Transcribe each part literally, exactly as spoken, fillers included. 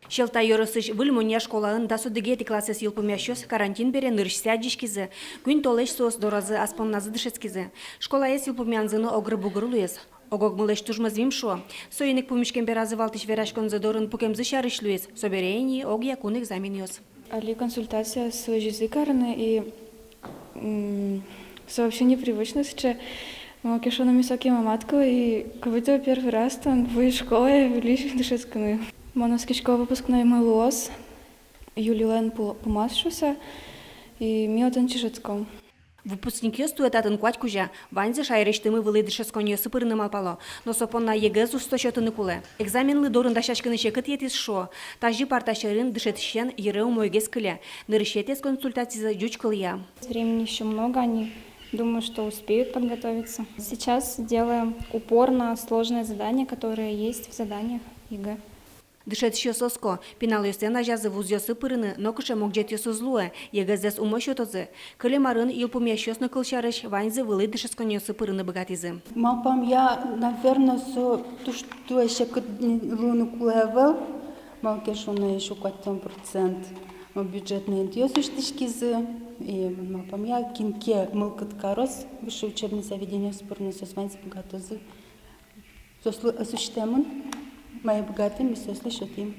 Сьӧлта ёросысь Выль Монья школаын дас одӥгетӥ классэз йылпумъясьёс карантин бере нырысьсэ адӟиськизы. Куинь толэзь соос доразы ас понназы дышетскизы. Школаез йылпумъянзы но огыр-бугыр луиз. Ог-огмылэсь туж мӧзмим, шуо. Соин ик пумиськем беразы валтӥсь вераськонзы дорын пукемзы сярысь луиз. Собере ини огъя кун экзаменъёс. Али консультация сылӟизы карыны и, м, со вообще непривычно сыӵе. Малы ке шуоно, ми сокем ум адӟиське, и как будто первый раз тон вуиз школае вылысь дышетскыны. Мон оскисько, выпускноймы луоз июльлэн пу-, пумаз шуыса, и ми отын чешетском. Выпускникъёс туэ татын куать кузя. Ваньзы шаерысьтымы вылӥ дышетсконниосы пырыны малпало, но со понна ЕГЭ-ез усто сётыны кулэ. Экзаменлы дорын дасяськыны секыт йӧтӥз, шуо. Тазьы парта сьӧрын дышетӥсен йыре умойгес кыле. Нырысетӥез консультацизы ӟуч кылъя. Времени ещё много, они, думаю, что успеют подготовиться. Сейчас делаем упор на сложные задания, которые есть в заданиях ЕГЭ. Дышетӥсьёс оско, пиналъёслэн азязы вузъёсы пырыны нокыӵе могӟетъёсыз уз луэ, ЕГЭ-зэс умой сётозы. Кылем арын йылпумъясьёс но, кылсярысь, ваньзы вылӥ дышетсконниосы пырыны быгатӥзы. Малпамъя, наверно, со туж туэ секыт луыны кулэ ӧвӧл, малы ке шуоно, ещё куатьтон процент бюджетной интыос усьтӥськизы. И мон малпамъя, кин ке мылкыд кароз высший учебный заведениосы пырыны, соос ваньзы быгатозы. Соослы ӧз усьтэмын, мае быгатӥм, ми соослы сётӥм.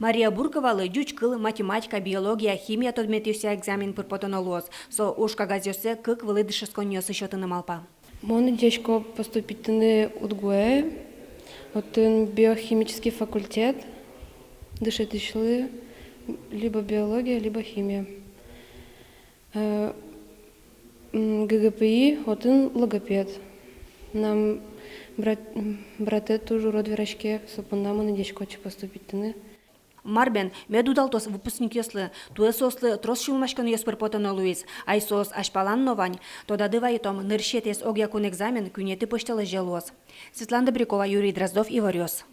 Мария Бурковалы ӟуч кыл, математика, биология, химия тодметъёсъя экзамен пыр потоно луоз. Со уж кагазъёссэ кык вылӥ дышетсконниосы сётыны малпа. Мон ӧдъясько поступитьтыны УдГУ-е, отын биохимический факультет, дышетӥсьлы либо биология, либо химия. Э, м, ГГПИ, отын логопед. Мынам брат-, м, братэ туж урод вераське, со понна мон ӧдъясько отчы поступитьтыны. Мар бен, мед удалтоз выпускникъёслы, туэ соослы трос сюлмаськонъёс пыр потоно луиз, ай соос азьпалан но вань. Тодады вайытом, нырысетӥез огъя кун экзамен куинетӥ пӧсьтолэзе луоз. Светлана Добрякова, Юрий Дроздов, «Иворъёс».